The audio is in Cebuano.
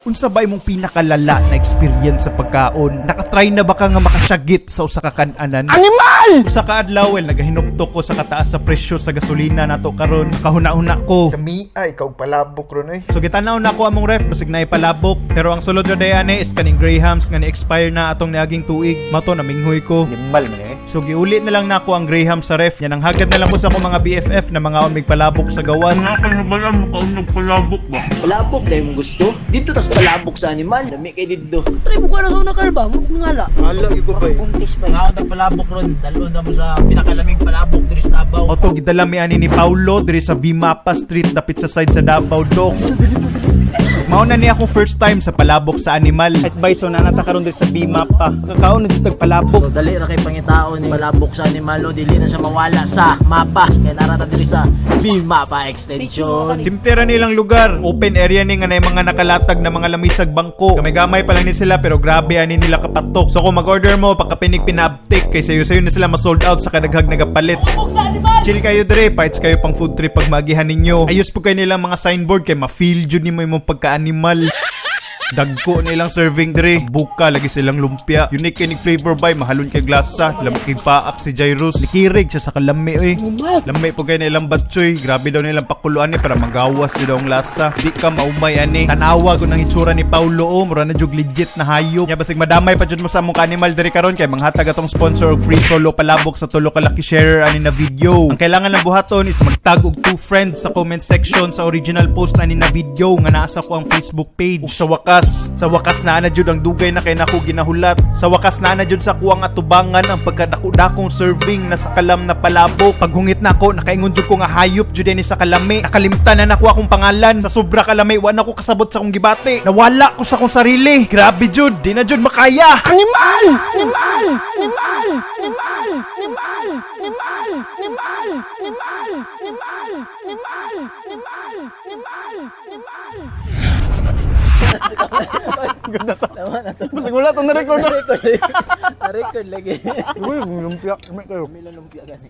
Unsa ba imong pinakalala na experience sa pagkaon? Nakatry na ba ka nga makasagit sa usa ka kan-anan? Animal! Usa ka adlaw, well, nagahinupto ko sa kataas sa presyo sa gasolina nato karon. Kahuna-huna ko. Kami ay ikaw palabok ron oy. So gitanaw na ko among ref basig naay palabok, pero ang sulod ra day ani is kaning Grahams nga ni-expire na atong niaging tuig. Mato na minghoy ko. Animal man eh. So giuli na lang nako ang Graham sa ref. Yan ang hagad na lang ko sa akong mga BFF na mga mig palabok sa gawas. Nakakabalan mo kaunog palabok ba? Palabok dahil mong gusto. Dito tas palabok sa animal. Lami kay dito. Try mo ko na sa una kalba, mo ngala. Hala gyud ko pa eh. Buntis pa. Nga ako palabok ron, dalon na mo sa pinakalaming palabok diri sa Davao. Auto gidala mi ani ni Paulo diri sa Vimapa Street dapit sa side sa Davao Dok. Mao na ni akong first time sa palabok sa animal. At bison na nata karon diri sa Vimapa. Kakaon na jud tag palabok. So dali ra kay pangitaon ni palabok sa animal no, dili na siya mawala sa mapa. Kay narata diri sa Bimapa Extension. Simple ra nilang lugar. Open area ni nga na mga nakalatag na mga lamisag bangko. Gamay-gamay pa lang ni sila pero grabe ani nila kapatok. So kung mag-order mo pagkapinig pinaabtik kay sayo-sayo na sila ma-sold out sa kadaghag nagapalit. Chill kayo dre, fights kayo pang food trip pag magihan ninyo. Ayos po kayo nilang mga signboard kay ma-feel jud nimo imong pagka-animal. Dagko nilang serving dre. Buka lagi silang lumpia. Unique kinig flavor by mahalon kay glasa. Lamig kay paak si Jairus. Nikirig siya sa kalami oy. Lami po kayo nilang batchoy. Grabe daw nilang pakuluan ni para magawas di daw ang lasa. Di ka maumay ani. Tanawa ko ng itsura ni Paulo o. Mura na jug legit na hayop. Nya basig madamay pa jud mo sa among animal diri karon kay manghatag atong sponsor og free solo palabok sa tulo ka lucky sharer ani na video. Ang kailangan lang buhaton is magtag og two friends sa comment section sa original post ani na video nga naa sa ko ang Facebook page. Ug sa wakas naa na jud ang dugay na kay nako ginahulat. Sa wakas naa na jud sa kuang atubangan ang pagkadako-dakong serving na sa kalam na palabok. Paghungit nako, nakaingon jud ko nga hayop jud ni sa kalami. Nakalimtan na nako akong pangalan. Sa sobra kalami, wa na ko kasabot sa akong gibati. Nawala ko sa akong sarili. Grabe jud, di na jud makaya. Animal! Animal! Animal! Animal! Animal! Animal! Animal! Animal! Animal! Animal! Animal! Animal! Animal! Basig wala tong na-record. Na-record lagi. Uy, lumpia. Lami kayo. Lumpia gani.